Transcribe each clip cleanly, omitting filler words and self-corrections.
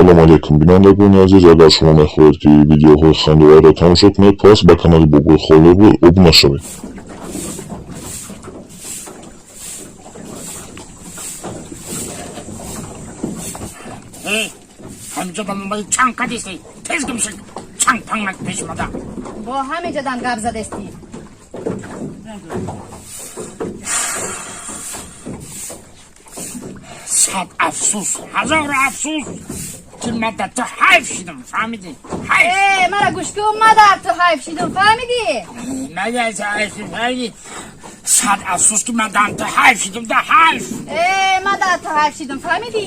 Ассалому алайкум, бинандагони азиз. Агар шумо мехоҳед, ки видеоҳои хандаоварро тамошо кунед, пас ба канали Бобои Холлибуд обуна шавед. Ҳамиҷо ба мобайли чанг кадисти, тез гумшик, чанг пангмак пеш мада. Бо ҳамиҷадан гап задестӣ. Сад афсӯс, ҳазору афсӯс, ки ман дар ту ҳайф шидам, фаҳмидӣ? Ҳайф. Э, мара гӯш кун, ма дар ту ҳайф шидум, фаҳмидӣ? Ман дар ту ҳайф шидам, фаҳмидӣ? Сад афсӯс, ки ман дар ту ҳайф шидам, да ҳайф. Э, ма дар ту ҳайф шидум, фаҳмидӣ?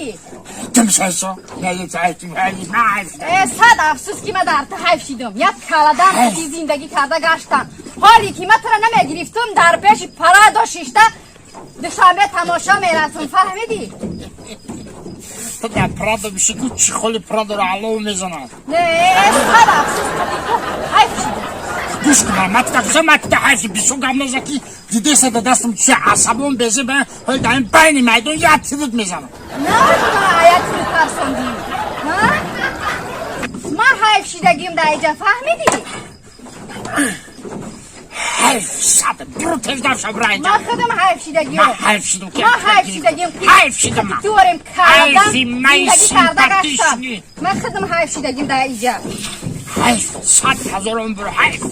Димсайсо, ман дар ту ҳайф шидам, фаҳмидӣ? Ман ҳайф шидам. Э, сад афсӯс, ки ма дар ту ҳайф шидум. Як каладам ки зиндагӣ карда гаштам. Ҳоле ки ма тура намегирифтум, дар пеши Прадо шишта Душанбе тамошо мерафтум, фаҳмидӣ? Ту дар Прадо биши, ку чӣ холи Прадоро алов мезанад. Не, сад афсӯс, ки ту ҳайф шидум. Гӯш кун, ман тута гуфтам, ман тута ҳайф шидам. Бисёр гап наза, ки дидеса да дастам чӣ асабон безе ба ҳол дар ин байни майдон як тирит мезанам. На, мара аят тирит тарсондӣ. Ман ҳайф шидагим дар иҷа, фаҳмидӣ? Ҳайф сад, буру, тез дафша, бура инҷа. Ман худам ҳайф шидагим. Ман ҳайф шидам. Ман ҳайф шидагим. Ҳайф шидам. Туорем каладам Ҳайфи май зиндагӣ карда гаштам. симпатичный. Ман худам ҳайф шидагим дар иҷа. Ҳайф, сад ҳазорон бор ҳайф.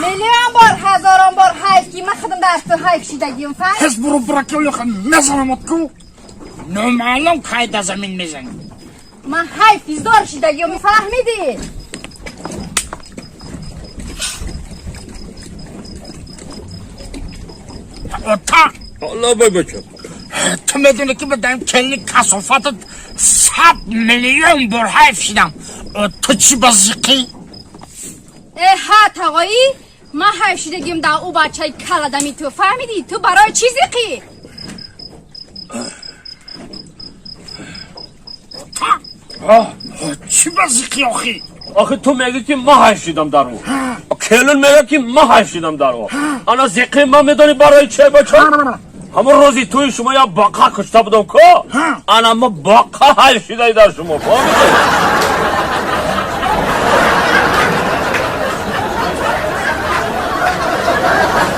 Миллион бор, ҳазорон бор ҳайф, ки ман худам дар ту ҳайф шидагим, фаҳм? Тез буру, бура, ки олиха мезанамот, ку номаълум кай да замин мезанӣ. Ман ҳайфи зор шидагим, фаҳмидӣ? Ота. Лабай, бача. Ту медонӣ, ки ба дар келни касофатат 100 миллион бор ҳайф шидам. Ту чӣ ба зиқӣ? Э, ҳа, тағоӣ, ман ҳайф шидагим дар ӯ бачаи каладами ту, фаҳмидӣ? Ту барои чӣ зиқӣ? Ота, чӣ ба зиқӣ охӣ? Охи, ту мегӣ, ки ман ҳайф шидам дар ӯ, келин мега, ки ман ҳайф шидам дар ӯ. Ана зиқи ман медонӣ барои че, бача? Ҳамон рӯзи тӯи шумо як бақа кушта будам ку, ана ма бақа ҳайф шидай дар шумо, фаҳмидӣ?